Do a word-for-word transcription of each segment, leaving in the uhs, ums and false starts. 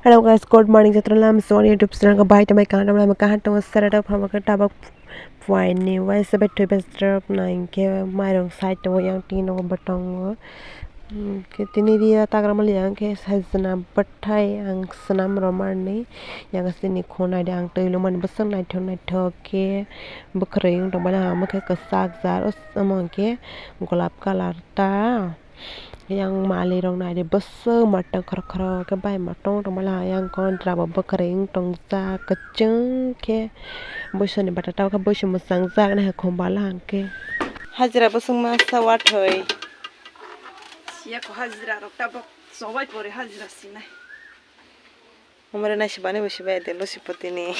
Hello guys, good morning. Jotto lam so ani YouTube channel ko bai tamai kaham tamai kaham tongo sere tok phama khe tabok phuaini waisa bai thwi bai sere tok nai khe mairung side tongo yang tin nogo bo tongo. Hmm, khe tini ria tagra mali yang khe sajna bwthai ang swnam rw mani yang sini khonai de ang twi lwmani bwswk naithok naithok khe bwkhwrwi wng tongmani ang khe kwchak jar omo hwnkhe golap colour ta. Yang mali rok nai de bwswk mwtang khorok khorok khe bai mwtang tongmani yang kontra bo bwkhwrwi wng tongjak kwchwng khe bwswk ni bata tabuk khe bwswk mwchang jak nai khe khum bala hwnkhe hajira bwswk masa wathwi siya ko hajira rok tabuk chobai pore hajira sinai. Omore nai sibani bo sibai de lusi potini.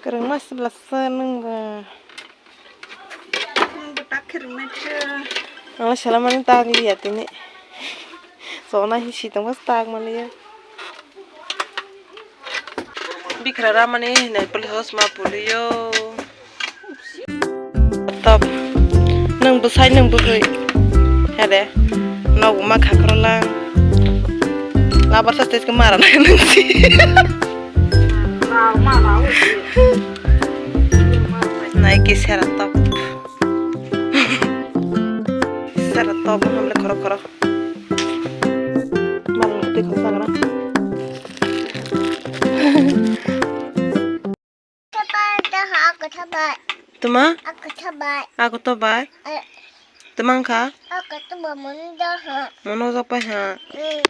Kwrwngma sibla se nwng bo. Nwng bo tak khe rwngnaikhe. Ang salamani tak liya tini. Chona hi si tongma tak maliya. Bikra ramani hinai police ma puliyo. Top. Nwng bwsai nwng bwkhwi. Hede. Nogo ma khakhro lang. Labar sa stage khe mara nai nwng si. Nai khe sera top. Sera top hamle khoro khoro. Mara nwng twi khoro sagra. Tuma? Ako to bai. Ako to bai. Eh. Tuma wngkha? Ako to bai mono jak ha. Mono jak pai ha. Mm.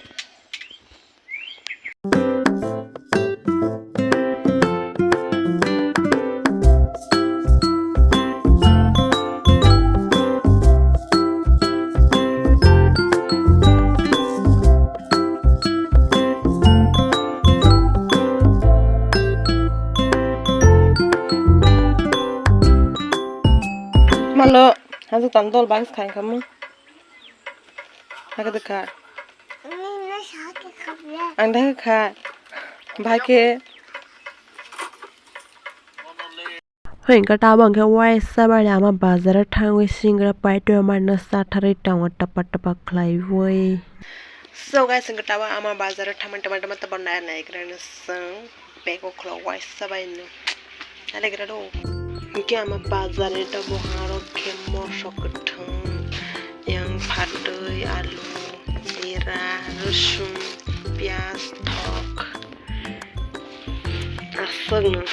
Malo, hajo tam dol bangsi kha wngkha mo. Hakhe de kha. Ang da kha. Bhai khe. Hoi, hwnkhe tabuk hwnkhe waisa bai ama bazar o thangwi singra paitwi manna chatharwi tongo, tapa tapa khlaiwi. So guys, hwnkhe tabuk ama bazar o thangmani tama tama tabo nai naigra no chwng bag o khulok waisa bai no naigra do. Hwnkhe ama bazar ni tabuk aro khe moso kwthwng, yang phatwi, alu, jira, rwsung, piyaj, thok. Aswkno.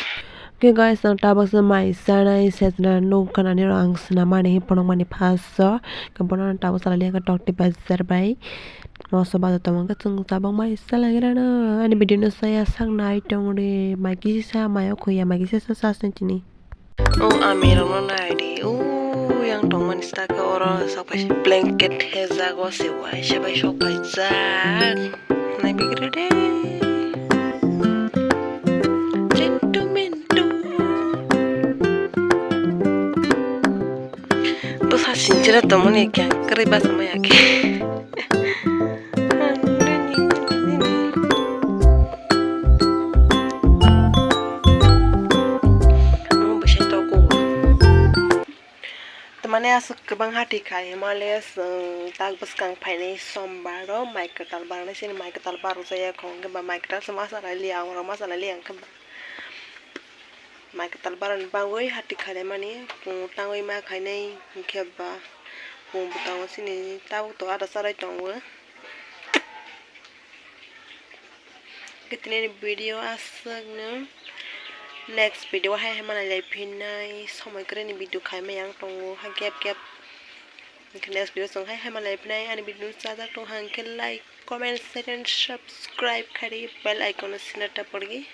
Khe guys, ang tabuk se mai chanai sejna nuk kanani rok ang swnamani hinwi phunukmani first o. Khe bono ang tabuk salai liya khe tokti bai jer bai. Moso bajo tongo khe chwng tabuk mai salai rano. Ani video no saya sak nai tong di. Mai kisa mai o khuya mai kisa sa sa sini chini. O ami rokno nai di. O yang tongmani saka oro sak pai blanket hejak o se waisa bai sok paijak. Naibigride. Chintu mintu. Bwsa sinchera tongmani khe ang kwrwi basa maya khe. Ang nini nini. Ang bwsa toko. Tamani aswk kwbang hati khai himale chwng tak bwskang phainai sombar o mai kwtal barnai sini mai kwtal barjak ya khong khe ba mai kwtal se ma salai liya ang rok ma salai liya ang khe ba mai kwtal barani bagwi hati khainai mani pung tangwi ma khainai hinkhe ba pung bwtango sini tabuk to ada charai tongo. Khe tini ni video aswkno, next video hai hai manai lai phinnai, somoi kwrwini video khai ma yang tongo ha gap gap. Hwnkhe next video chwng hai hai manai lai phinnai, ani video no chajak tong hwnkhe like, comment, share and subscribe khai di, bell icon no sinna ta porgi.